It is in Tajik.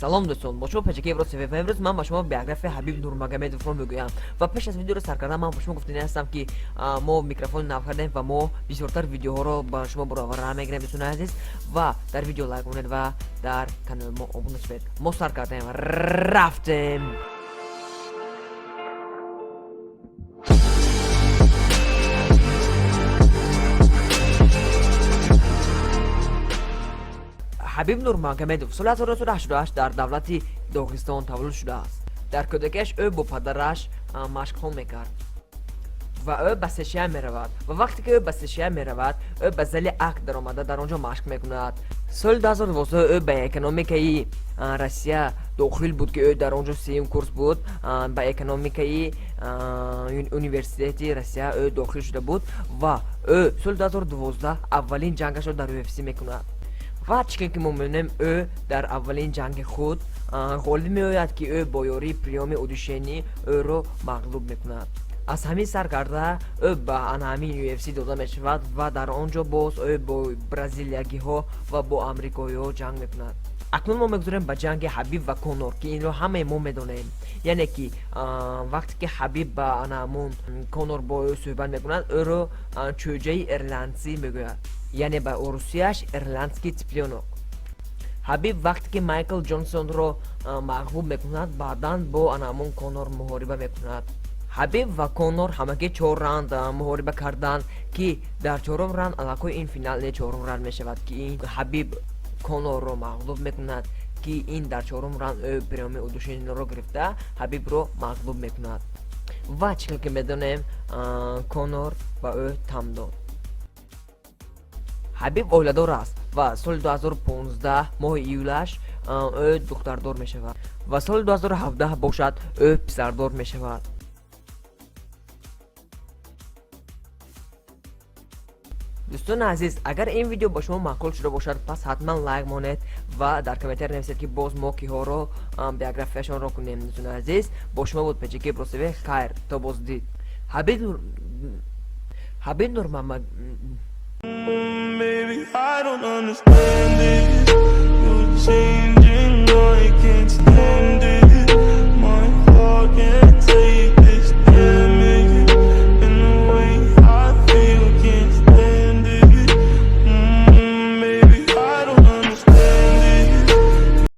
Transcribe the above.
Салом, дӯстон, бо шумо Пачаки Ибросев ва имрӯз ман ба шумо биографияи Ҳабиб Нурмагомедовро мегӯям. Ва пеш аз видеоро сар кардан ман ба шумо гуфтанӣ ҳастам, ки мо микрофони нав кардем ва мо бисёртар видеоҳоро ба шумо баровара мегирем. Дӯстони азиз, ва дар видео лайк монед ва дар канали мо обуна шавед. Мо сар кардем, рафтем. Ҳабиб Нурмагомедов соли 1988 дар давлати Доғистон таваллуд шудааст. Дар кӯдакиаш ӯ бо падараш машқҳо мекард ва ӯ ба США меравад. Ва вақте ки ӯ ба США меравад, ӯ ба зали акт даромада, дар он ҷо машқ мекунад. Соли 2012 ӯ ба экономикаи Россия дохил буд, ки ӯ дар он ҷо сеюм курс буд. Ба экономикаи университети Россия ӯ дохил шуда буд ва ӯ соли 2012 аввалин ҷангашро дар UFC мекунад. Ва чӣ ки мо мебинем, ӯ дар аввалин ҷанги худ ғолиб меояд, ки ӯ бо ёрии приёми удушение ӯро мағлуб мекунад. Аз ҳамин сар карда ӯ ба ана ҳамин UFC дода мешавад ва дар он ҷо боз ӯ бо бразилиягиҳо ва бо амрикоиҳо ҷанг мекунад. Акнун мо мегузорем ба ҷанги Ҳабиб ва Конор, ки инро ҳамаи мо медонем. Яъне ки вақте ки Ҳабиб ба ана ҳамун Конор бо ӯ суҳбат мекунад, ӯро чӯҷаи ирландсӣ мегӯяд, яъне ба урусияш ирландский цыпленок. Ҳабиб вақте ки Майкл Ҷонсонро мағлуб мекунад, баъдан бо ана ҳамун Конор муҳориба мекунад. Ҳабиб ва Конор ҳамагӣ чор раунд муҳориба карданд, ки дар чорум раунд аллакай ин финали чорум раунд мешавад, ки ин Ҳабиб Конорро мағлуб мекунад, ки ин дар чорум раунд ӯ приёми удушение ро гирифта, Ҳабибро мағлуб мекунад. Ва чӣ хел ки медонем, Конор ба ӯ там дод. Ҳабиб оиладор аст ва соли 2015 моҳи июлаш ӯ духтардор мешавад ва соли 2017 бошад, ӯ писардор мешавад. Дӯстони азиз, агар ин видео ба шумо маъқул шуда бошад, пас ҳатман лайк монед ва дар комментария нависед, ки боз мо киҳоро биографияшонро кунем. Дӯстони азиз, бо шумо буд Печики Бросеве. Хайр, то боздид. Ҳабиб Нурмамад Baby, I don't understand it. You change